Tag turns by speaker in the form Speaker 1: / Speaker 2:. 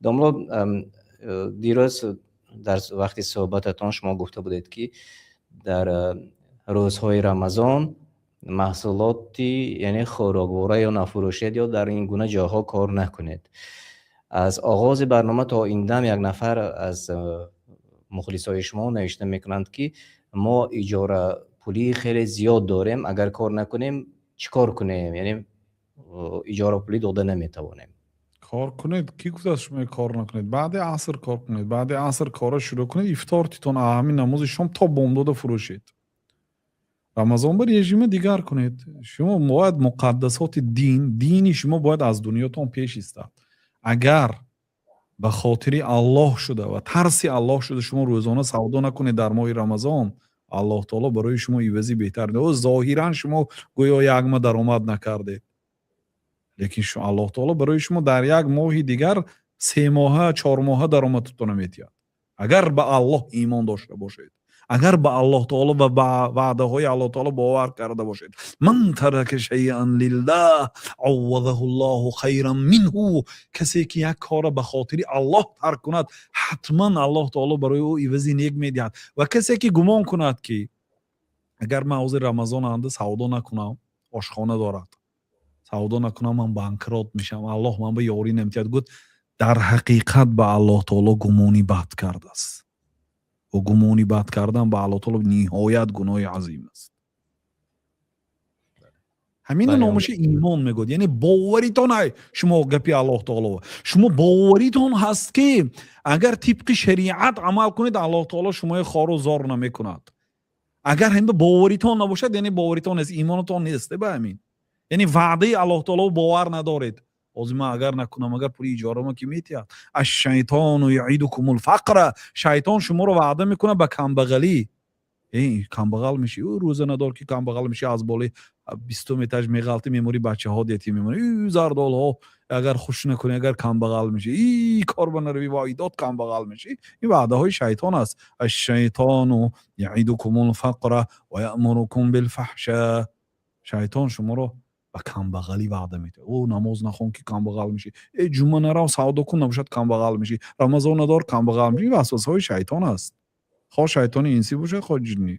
Speaker 1: Домло, дирӯз дар вақти суҳбататон шумо гуфта будед, ки дар рӯзҳои Рамазон маҳсулоти, яъне хӯроквора ё нафурӯшед ё дар ин гуна ҷойҳо кор накунед. Аз оғози барнома то ин дам як нафар аз мухлисои шумо навишта мекунанд, ки мо иҷорапулии хеле зиёд дорем, агар кор накунем, чӣ кор кунем? Яъне иҷорапулӣ дода наметавонем.
Speaker 2: Кор кунед. Кӣ гуфтааст, шумо кор накунед? Баъди аср кор кунед, баъди аср корро шурӯъ кунед, ифтортитон ҳамин намози шом то бомдода фурӯшед. Рамазон ба режима дигар кунед. Шумо бояд муқаддасоти дин, дини шумо бояд аз дунётон пеш истад. Агар ба хотири Аллоҳ шуда ва тарси Аллоҳ шуда шумо рӯзона савдо накунед дар моҳи Рамазон, Аллоҳ таоло барои шумо ивази беҳтар. Зоҳиран шумо гӯё як моҳ даромад накардед, лекин Аллоҳ таоло барои шумо дар як моҳи дигар 3 моҳа, 4 моҳа даромадтона метиҳад, агар ба Аллоҳ имон дошта бошед, агар ба Аллоҳ таоло ва ба ваъдаҳои Аллоҳ таоло бовар карда бошед. Ман тарака шайъан лиллаҳ аввазаҳу Ллоҳу хайран минҳу. Касе ки як корро ба хотири Аллоҳ тарк кунад, ҳатман Аллоҳ таоло барои ӯ ивази нек медиҳад. Ва касе ки гумон кунад, ки агар ман ҳозир Рамазон анда савдо накунам, ошхона дорад, савдо накунам, ман банкрот мешавам, Аллоҳ ман ба ёрӣ наметиҳад, гуфт, дар ҳақиқат ба Аллоҳ таоло гумони бад кардааст. Ва гумони бад кардан ба Аллоҳ таоло ниҳоят гуноҳи азим аст. Ҳамина номаша имон мегӯяд, яъне боваритон ай шумо гапи Аллоҳ таоло, шумо боваритон ҳаст, ки агар тибқи шариат амал кунед, Аллоҳ таоло шумои хору зор намекунад. Агар ҳамин боваритон набошад, яъне боваритон нест, имонатон нест ба ҳамин, яъне ваъдаи Аллоҳ таоло бовар надоред. Ҳозир ман агар накунам, агар пули иҷорамо ки метиҳад? Ашшайтону яидукумул фақра. Шайтон шуморо ваъда мекунад ба камбағалӣ. Камбағал мешӣ, ӯ рӯза надор ки камбағал мешӣ, аз болои бистум этаж меғалтӣ, меморӣ, бачаҳо детӣ мемонӣ, зардолҳо агар хуш накунӣ, агар камбағал мешӣ, и кор ба наравӣ, воидот, камбағал мешӣ. Ин ваъдаҳои шайтон аст. Ашшайтону яидукумул фақра ва яъмурукум билфаҳша. Шайтон шуморо ба камбағалӣ ваъда медиҳад. Ӯ намоз нахон, ки камбағал мешӣ, э ҷумъа нарав, савдо кун, набошад, камбағал мешӣ, Рамазон надор, камбағал мешӣ. Ин васвасаҳои шайтон аст, хоҳ шайтони инсӣ бошад, хоҳ ҷиннӣ.